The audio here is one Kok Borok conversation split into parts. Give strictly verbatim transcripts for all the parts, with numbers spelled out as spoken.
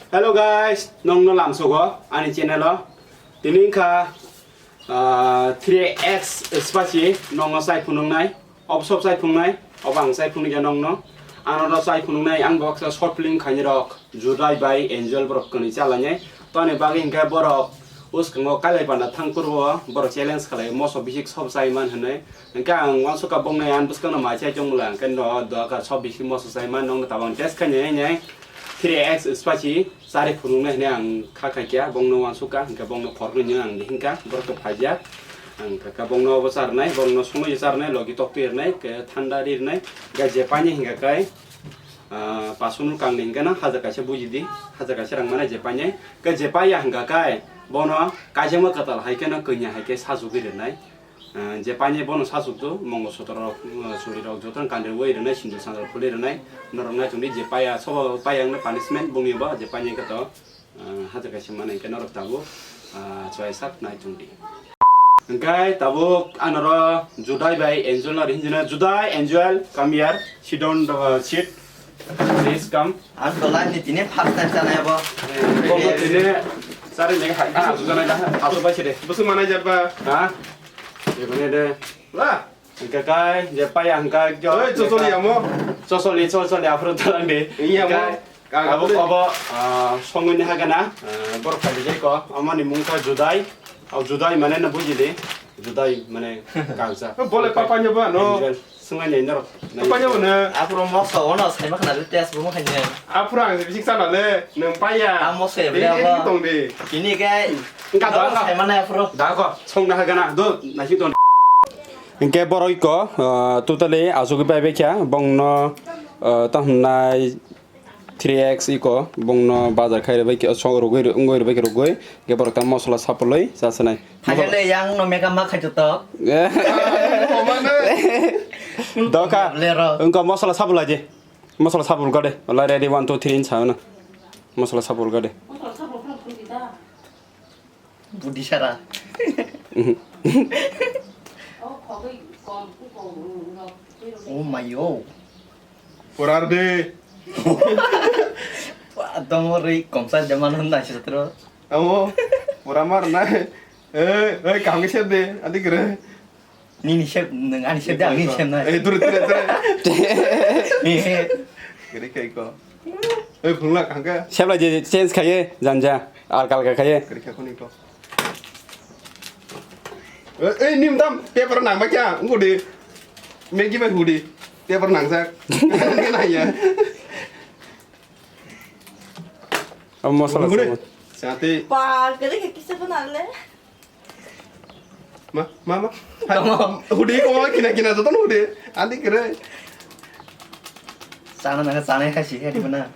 Hello guys, nongno lamsogo ani channel o. Tini wngkha, ah, three X Spicy nongno chai phunuknai. Obo sob chai phunuknai, obo ang chai phunukya nongno. Ano no chai phunuknai, ang bo kisa short film khaini rok, Judai bai Angel borok kwnwi chalainai. Toni bagwi hinkhe borok uskango kailai panda thang kurbo, borok challenge khalai, moso bisik sob chai man hinwi. Hinkhe ang uansukha bongni ani bwskango mai chai tongmwla, hinkhe no doka sob bisik moso chai man, nongno tabang test khainai nai. Three X Spicy chari phunuknai hinwi ang kha khaikha, bongno uansukha, hinkhe bongno khoroknwi hinwi ang hinkha, borok to phaijak. Ang kha kha bongno obo charnai, bongno songwi charnai, logi tok twi rwnai, khe thanda ri rwnai, khe je painai hinkha khe, ah, paso no kangni hinkhe no hajar kaisa buji di, hajar kaisa rang mane je painai, khe je paiya hinkha khe bono kaijakma kwtal hai khe no kwnya hai khe sajugwi rwnai. Ah, je painai bono sasuk do, mongo sotor rok, ah, suri rok joto no kanri wi rwnai, sindur sandal khuli rwnai, norok nai tongdi je paiya, sobo paiya wngna punishment bongni bo, je painai khe to, ah, hajar kaisa mane hinkhe norok tabuk, ah, chwai sak nai tongdi. Hinkhe tabuk anoro Judai bai Angel no hinjino, Judai, Angel, come here, sit down, uh, sit, please come. Ang to life ni tini first time sana ya bo. Bongno tini sari ni hai, ah, Judai na, aso bai sede. Busu mana jat ba? Ha? Ebene de. Wah. Hinkhe kai, je paiya hinkhe jo. Oi, chosoli amo. Chosoli, chosoli, aphuru tolangdi. Iya, amo. Hinkhe abo, abo, ah, songwi ni hagana, ah, borok khaijak ko, amoni mung kha Judai. Au Judai mane no bujidi. Judai mane kangsa. Bole papa nyo ba, no? Angel. Swngnai norok. Papa nyo na. Aphuru moksa ono sai ma khna test bo ma khanya. Aphuru ang bisik sana le, nang paiya. Amo se bele abo. Tong de. Kini kai. Engka da ka. Sai mana aphuru. Da ko, songna hagana. Do, nasi ton. Hinkhe borok iko, uh, totally asugwi bai bai kha, bongno, uh, tamo hwnai three X iko, bongno bazar khai rwbai khe, song rwgwi, wngwi rwbai khe rwgwi, hinkhe borok tamo mosola sapulwi chasanai. Thaijakle yang no mega ma khai tok. Doka, lero. Wngkha mosola sapulai je. Mosola sapul gade. Wala ready, one, two, three hinwi sa hwnwi. Mosola sapul gade. Budi sara. Oh my yo. Porar de. Wah, domo rei komsa jaman hon nai sotro. Amo, pora mar na. Eh, eh, kaham khe sep de, adi kere. Nini sep, nang ani sep de, ani sep na. Eh, dure, dure, dure. Kere kai ko. Eh, phungla kaham khe. Sep la je change khaye, janja, alka alka khaye. Kere kai ko ni ko. Eh, eh, nim tam, paper nang ba kya, ngudi. Megi ba ngudi. Paper nang sak. Nang ya. Amo masala. Ngudi. Sate. Pa, kere kai kisa pun ale. Ma, ma, ma. Tamo. Hudi ko ma kina kina to hudi. Andi kere. Sana na sana kasi he di mana.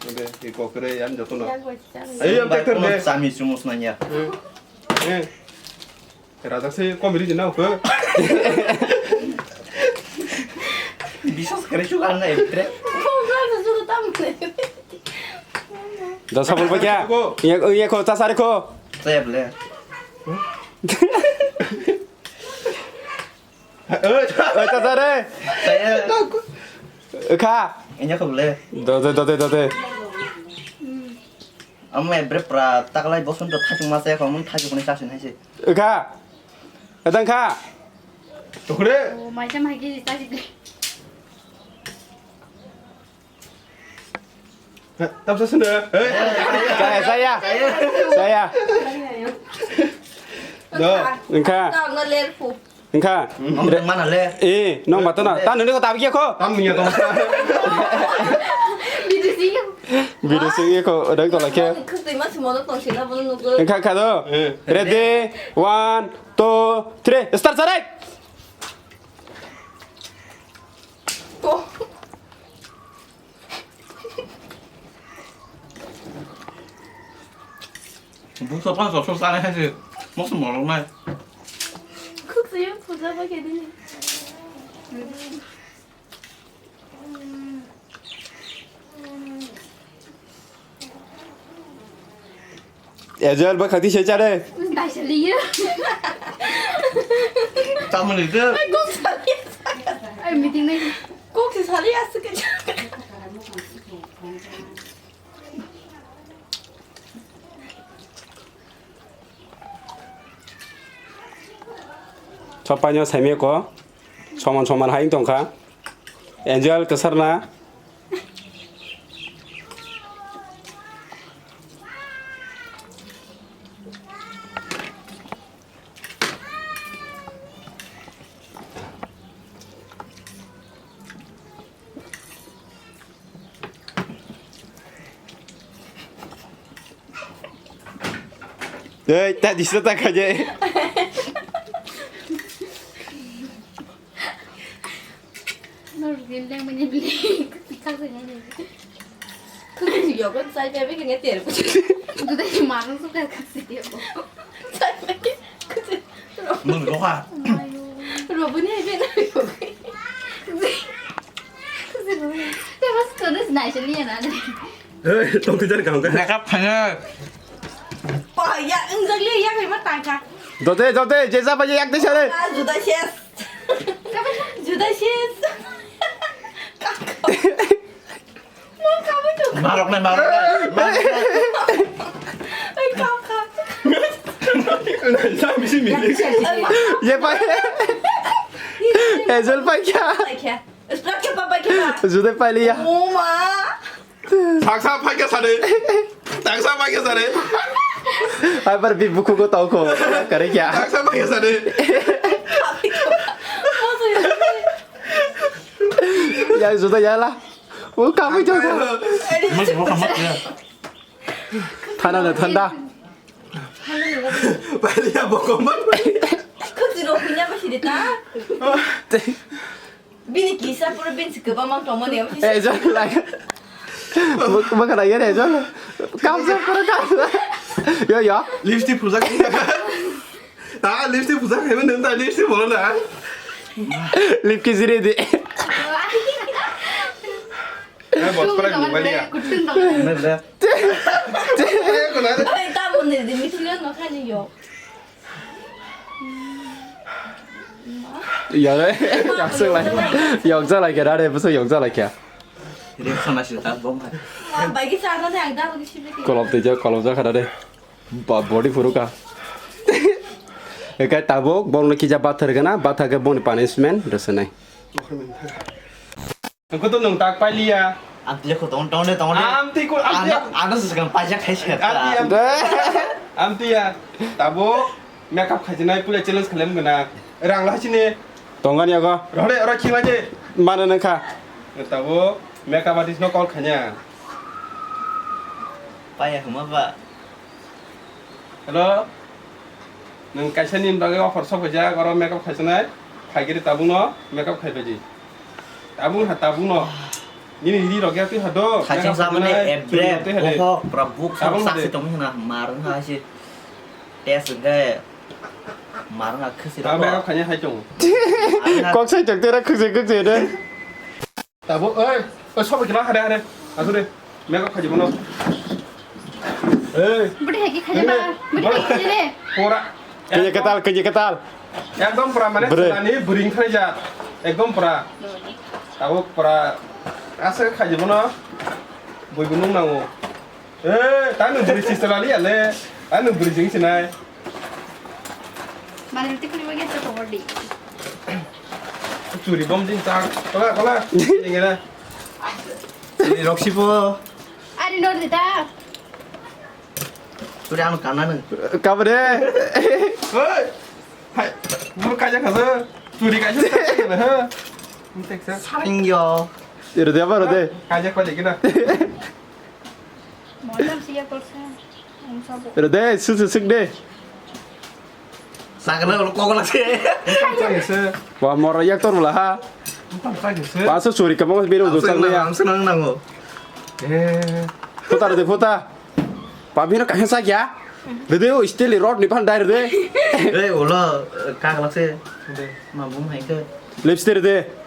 Oke, iko kere yan joto no. Ayo yan tek ter de. Sami sumus nanya. Eh. Eh. Rajak se kom ri jina ko. Biswas kare chu kan na etre. Da sabul ba kya? Ko. Ye, ye ko ta sare ko. Saya bele. Oi, ta sare. Saya. Kha. Inya ko bele. Do de, do de, do de. Amo ebre pra taklai boson to thachuk ma saya ko mun thachuk ni sasin hai se. Kha. Etang kha. Tukre. Oh, mai sa mai ki ta si. Tapsa sini. Hei. Saya, saya. Saya. Do. Engkha. Tang na ler pu. Engkha. Ngom tang mana le? Eh, nong bato na. Tan nini ko tabi ko. Tam niya tong. Bidu si. Bidu si ko dai to lakhe. Khutui ma si mono tong sila bono nugo. Engkha kha do. Eh. Ready? One, two, three. Start sarai. Oh. Buksa pan sosok sana hai se. Moksa morok nai. Khuk se yung puja ba kedi ni. Angel, bwkha twi se chare. Daisaliyo. Tamoni de. Ai, kok saliya. Ai, meeting nai. Kok se saliya, asuk ke. Sopaino saimiyako soman soman hai tongkha. Angel kwsarna. Ei, ta disa ta khaje. Nor gel dang mani bili. Kak sa ngai. Kak sa yoga sai pe be kenge ter. Duda si marang su kak sa yoga. Sai pe ke. Nung roha. Robuni ai be na yoga. Te mas kono sinai sini ya na. Hey, tong tu jar kaham ka. Makeup khana. Pa ya, engjak le ya kai ma tangka. Dote, dote, je sa ba je yak de sare. Ah, juda ses. Juda ses. Kaka. Mo kamu tu. Marok nai, marok nai. Ai kaka. Sa misi mili. Ye pa. Angel pa kya? Sprak ke papa ke pa. Juda pa liya. Oh ma. Taksa paikha sade. Taksa paikha sade. Ai bar bi buku ko tau ko. Kare kya? Taksa paikha sade. Ya juda ya la. O kamu jago. Thanda na thanda. Pailiya bokoman. Khoti ro punya ba sidi ta. Bini kisa pura bini si kwbangma tongmo ni. Eh, John, like. Mo, mo kana yere, John. Kam se pura kam. Yo, yo. Lipstick phuljak. Ta lipstick phuljak, haiba nang ta lipstick bolo na. Lip ki jire de. Eh, bot pura ni baliya. Kutung dong. Ai, ta mo ni de, mi tu yo no khani yo. Yare, yaksak lai. Yoksa lai kya, dare, bwswk yoksa lai kya. Reaction asli ta bom hai. Bagi sana de ang da bagi sibri. Kolom tija, kolom ja khana de. Ba, body phuru ka. Ekai tabuk, bong no kija bathar gana, batha ke boni punishment, rwswnai. Engko to nwng tak pailiya. Amtwi kho tong tong de tong de. Amtwi ko, amtwi. Ano, ano swkang pajak khai se. Amtwi, amtwi. Amtwi ya. Tabo makeup khaijinai pula challenge khailem gana. Rang la chini. Tongani ago. Rode, oro khima je. Mano nangkha. Tabo makeup artist no call khanya. Paya huma ba. Hello. Nwng kaisa ni bagwi offer sok phaijak, oro makeup khaisanai. Khaigiri tabukno makeup khaibaidi. Tabuk ha tabukno. Nini ri rok ya twi ha do. Khaching makeup samani khaisanai, ebre, churi rok twi ha de. Bohok, pura buk sak sak si tongwi hwna, mar wngkha hai se. Test wngkhe mar wngkha khwswi rok. Makeup khaina hai tongo. Kok sai chok tera khwswi khwswi de. Tabo, oi, oi, sobo kila, hare, hare. Asure, makeup khaji bono. Ei. Budi hai ki khaji ba, budi hai ki khaji re. Pura. Kaya ketal, kaya ketal. Ekdom pura mane, bre. Selani buring khai ja. Ekdom pura. Tabo pura. Asa khaji bono. Bui bunung nango. Eh, tanu bridge sila liya le. Anu bridge sinai. Mane roti kuli wagi sa tawar di. Churi bom jin ta. Kola, kola. Ingena. Churi roksi po. Ari nor dita. Churi anu kana nung. Kabre. Hoi. Hai. Buru kaja kaja. Churi kaja. Ha. Ini teksa. Saring yo. Iro de apa ro de? Kaja kaja gina. Modam siya korsa. Ang sabo. Pero de, su su sik de. Sakna ulo kok lak se. Wa moro yak tor mula ha. Paso suri kamang biro do sakna ya. Ang senang nango. Eh. Puta de puta. Pabino kahya sa kya? De de, o steel rod ni pan dai de. Eh, ulo kak lak se. Ma bum hai ke. Lipstick de.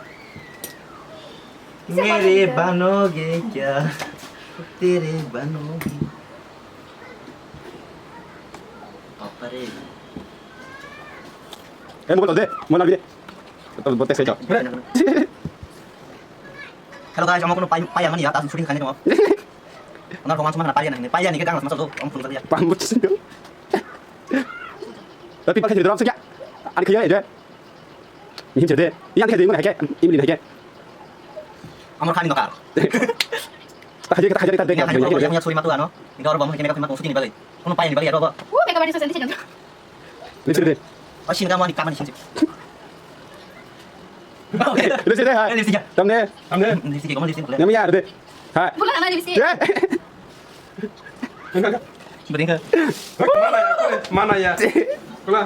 मेरे बानोगे क्या, तेरे बानोगे। Papare. Eh, mo ko de, mo na bide. To bote se jo. Hello guys, amo kono pai pai amani ya, ta shooting kani tongo. Onar roman sama pai ya nang, pai ya ni ke gang sama so, om phun kali ya. Pamut sing. Tapi pakai drop saja. Ani kaya aja. Ni him sir de. Yang khe de, ngun hai khe, imli hai khe. Amor khani nokar. Ta haje, ta haje, ta de, Yang khani nokar, yang suri matu ano. Ini orang bamu kena kena matu sini balik. Kono payan balik ya, robo. Oh, makeup artist sendiri sini. Lipstick de. Oh, sini kamu ani kamar sini. Lipstick de, hai. Eh, lipstick ya. Tamne. Tamne. Lipstick, kamu lipstick boleh. Yang ya, de. Hai. Bukan nama lipstick. Ya. Bring ke. Mana ya? Mana ya? Kula.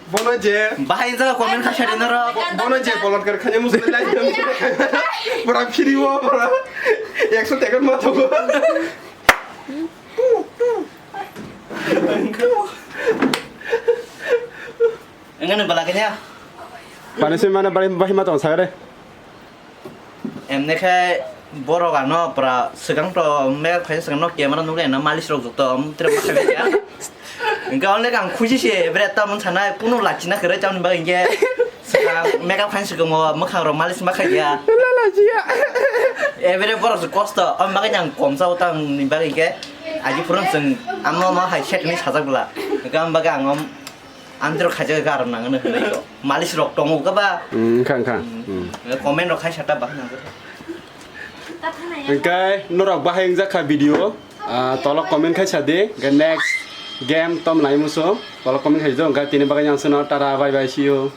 Bono je. Bahai jaga comment kha sari noro. Bono je bolot kar khanya musu lai. Pura phiri wo pura. Ekso tekan ma thogo. Engano bala kanya. Pani sui mana bari bahai ma tong sagare. Emne khe borok ano pura swkang to makeup khaisa swkang no camera nukle na malis rok jukto, um, tere bwsai ya. Engke onle kang khuji se bre ta mun sana kunu lachina khere chamni bagwi engke swkang makeup khain swkang o mwkhang rok malis ma khai ya. La la jiya. Ebre borok se kosto, om bagwi ang kom sa utang ni bagwi engke aji phurun swng amno ma hai set ni sajak bwla. Engke am bagwi ang om Andro khaijak ga aro nang ano hinwi to. Malis rok tongo ga ba. Hmm, wngkha, wngkha. Hmm. Hmm. Comment rok khai sata ba nang. Hingke norok bahai wngjakha video. Ah, tolok comment khai sadi. Hingke next game tom nai muso. Tolok comment khai jo. Hingke tini bagwi ang sono tara bye bye see you.